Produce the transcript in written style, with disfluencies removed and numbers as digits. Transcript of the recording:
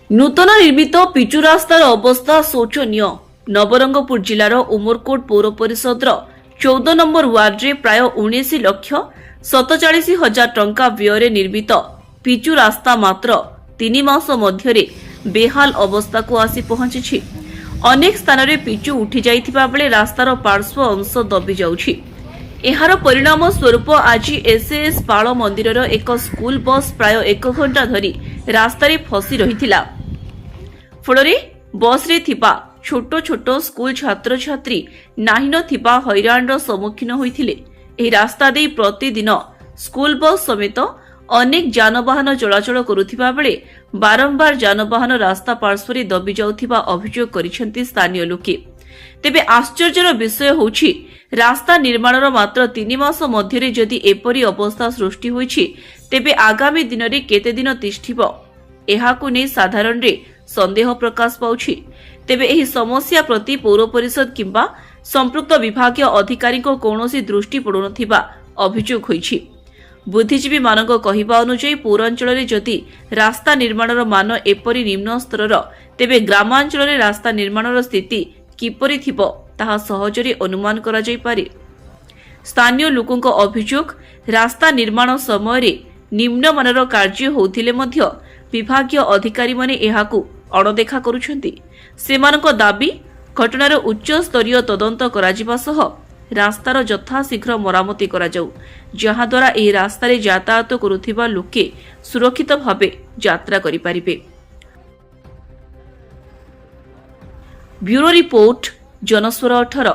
ନୂତନ ନିର୍ମିତ ପିଚୁ ରାସ୍ତାର ଅବସ୍ଥା ଶୋଚନୀୟ। ନବରଙ୍ଗପୁର ଜିଲ୍ଲାର ଉମରକୋଟ ପୌର ପରିଷଦର 14 ନମ୍ବର ୱାର୍ଡରେ ପ୍ରାୟ 19,47,000 ଟଙ୍କା ବ୍ୟୟରେ ନିର୍ମିତ ପିଚୁ ରାସ୍ତା ମାତ୍ର 3 ମାସ ମଧ୍ୟରେ ବେହାଲ ଅବସ୍ଥାକୁ ଆସି ପହଞ୍ଚିଛି। ଅନେକ ସ୍ଥାନରେ ପିଚୁ ଉଠିଯାଇଥିବା ବେଳେ ରାସ୍ତାର ପାର୍ଶ୍ୱ ଅଂଶ ଦବି ଯାଉଛି। ଏହାର ପରିଣାମ ସ୍ୱରୂପ ଆଜି ଏସ୍ଏଏସ୍ ପାଳ ମନ୍ଦିରର ଏକ ସ୍କୁଲ ବସ୍ ପ୍ରାୟ ଏକ ଘଣ୍ଟା ଧରି ରାସ୍ତାରେ ଫସି ରହିଥିଲା। ଫଳରେ ବସ୍ରେ ଥିବା ଛୋଟ ଛୋଟ ସ୍କୁଲ ଛାତ୍ରଛାତ୍ରୀ ନାହିଁ ନଥିବା ହଇରାଣର ସମ୍ମୁଖୀନ ହୋଇଥିଲେ। ଏହି ରାସ୍ତା ଦେଇ ପ୍ରତିଦିନ ସ୍କୁଲ ବସ୍ ସମେତ ଅନେକ ଯାନବାହନ ଚଳାଚଳ କରୁଥିବା ବେଳେ ବାରମ୍ବାର ଯାନବାହନ ରାସ୍ତା ପାର୍ଶ୍ୱରେ ଦବି ଯାଉଥିବା ଅଭିଯୋଗ କରିଛନ୍ତି ସ୍ଥାନୀୟ ଲୋକେ। ତେବେ ଆଶ୍ଚର୍ଯ୍ୟର ବିଷୟ ହେଉଛି, ରାସ୍ତା ନିର୍ମାଣର ମାତ୍ର 3 ମାସ ମଧ୍ୟରେ ଯଦି ଏପରି ଅବସ୍ଥା ସୃଷ୍ଟି ହୋଇଛି, ତେବେ ଆଗାମୀ ଦିନରେ କେତେ ଦିନ ତିଷ୍ଠିବ, ଏହାକୁ ନେଇ ସାଧାରଣରେ ସନ୍ଦେହ ପ୍ରକାଶ ପାଉଛି। ତେବେ ଏହି ସମସ୍ୟା ପ୍ରତି ପୌର ପରିଷଦ କିମ୍ବା ସମ୍ପୃକ୍ତ ବିଭାଗୀୟ ଅଧିକାରୀଙ୍କ କୌଣସି ଦୃଷ୍ଟି ପଡ଼ୁନଥିବା ଅଭିଯୋଗ ହୋଇଛି। ବୁଦ୍ଧିଜୀବୀମାନଙ୍କ କହିବା ଅନୁଯାୟୀ, ପୌରାଞ୍ଚଳରେ ଯଦି ରାସ୍ତା ନିର୍ମାଣର ମାନ ଏପରି ନିମ୍ନ ସ୍ତରର, ତେବେ ଗ୍ରାମାଞ୍ଚଳରେ ରାସ୍ତା ନିର୍ମାଣର ସ୍ଥିତି କିପରି ଥିବ, ତାହା ସହଜରେ ଅନୁମାନ କରାଯାଇପାରେ। ସ୍ଥାନୀୟ ଲୋକଙ୍କ ଅଭିଯୋଗ, ରାସ୍ତା ନିର୍ମାଣ ସମୟରେ ନିମ୍ନମାନର କାର୍ଯ୍ୟ ହେଉଥିଲେ ମଧ୍ୟ ବିଭାଗୀୟ ଅଧିକାରୀମାନେ ଏହାକୁ ଅଣଦେଖା କରୁଛନ୍ତି। ସେମାନଙ୍କ ଦାବି, ଘଟଣାର ଉଚ୍ଚସ୍ତରୀୟ ତଦନ୍ତ କରାଯିବା ସହ ରାସ୍ତାର ଯଥାଶୀଘ୍ର ମରାମତି କରାଯାଉ, ଯାହାଦ୍ୱାରା ଏହି ରାସ୍ତାରେ ଯାତାୟାତ କରୁଥିବା ଲୋକେ ସୁରକ୍ଷିତ ଭାବେ ଯାତ୍ରା କରିପାରିବେ। Bureau report, Janaswar 18।